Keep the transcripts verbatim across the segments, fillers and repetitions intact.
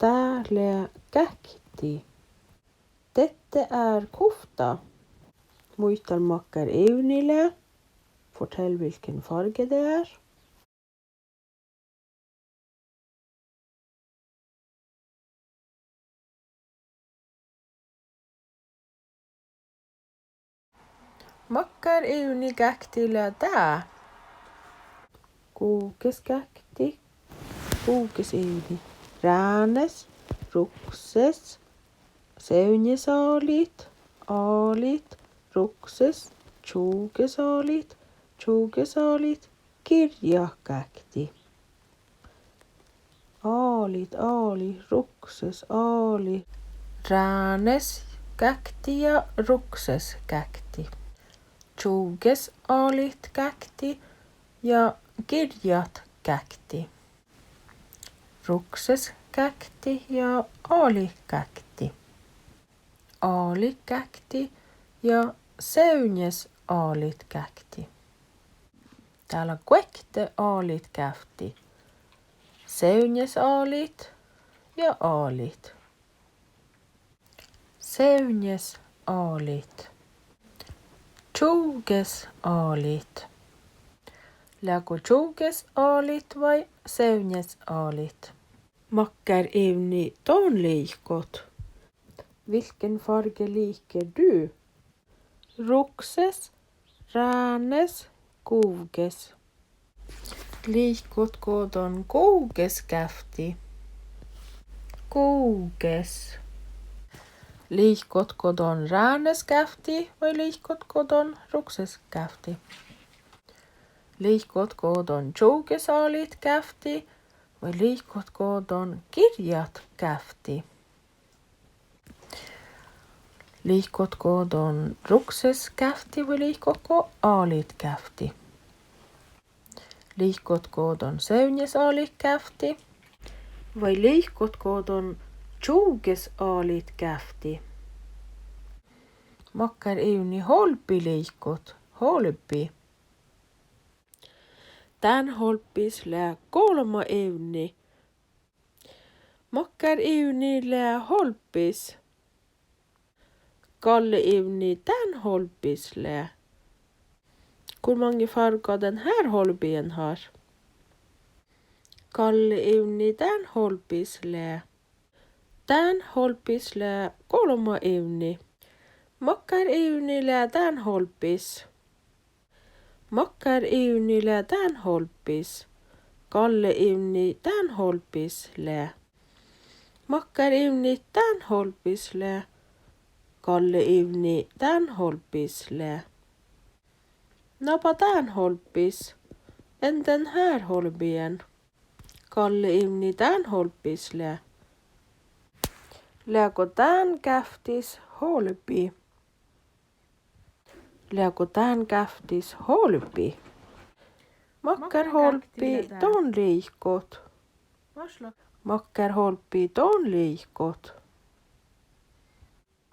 Dát lea gákti. Dette er kofta. Muital makkár ivdni lea. Fortell hvilken farge det er. Makkár ivdni gákti lea dá? Guhkes gákti. Guhkes ivdni. Ránes, rukses, sevdnjesalit, alit, rukses, čuhkesalit, čuhkesalit, girjat gákti. Alit, alit, rukses, alit. Ránes gákti ja rukses gákti. Čuhkesalit gákti ja girjat gákti. Rukses gákti ja alit gákti. Alit gákti ja sevdnjesalit gákti. Dál guokte alit gávtti. Sevdnjesalit ja alit. Sevdnjesalit. Čuhkesalit. Leago čuhkesalit vai sevdnjesalit? Makkár ivdni don liikot? Hvilken farge liker du? Rukses, ránes, guhkes. Liikotgo don guhkes gávtti? Guhkes. Liikotgo don ránes gávtti vai liikotgo don rukses gávtti? Liikotgo don čuhkesalit gávtti vai liikotgo don girjat gávtti? Liikotgo don rukses gávtti vai liikotgo alit gávtti? Liikotgo don sevdnjesalit gávtti vai liikotgo don čuhkesalit gávtti? Makkár ivdni Holbbi liikot? Holbbi. Dán holbbis lea golbma ivdni. Makkár ivdni lea holbbis? Galle ivdni dán holbbis lea? Hvor mange farger den her holbbien har? Galle ivdni dán holbbis lea? Dán holbbis lea golbma ivdni. Makkár ivdni lea dán holbbis? Makkár ivdni lea dán holbbis? Galle ivdni dán holbbis lea? Makkár ivdni dán holbbis lea? Galle ivdni dán holbbis lea? Naba dán holbbis? En den her holbbien? Galle ivdni dán holbbis lea? Leago dán gávttis holbbi? Leago dán gávttis holbbi? Makkár holbbi don liikot? Makkár holbbi don liikot?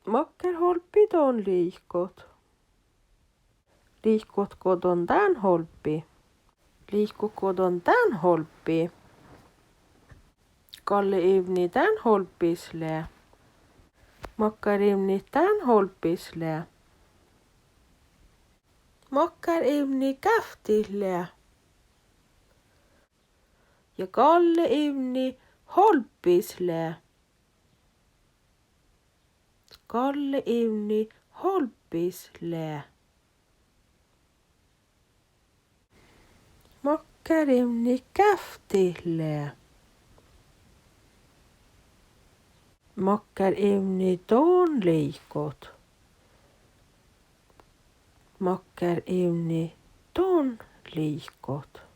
Makkár holbbi don liikot? Liikotgo don dán holbbi? Liikotgo don dán holbbi? Galle ivdni dán holbbis lea? Makkár ivdni dán holbbis lea? Makkár ivdni gávttis lea? Ja galle ivdni holbbis lea? Galle ivdni holbbis lea? Makkár ivdni gávttis lea? Makkár ivdni don liikot? Makkár ivdni don liikot?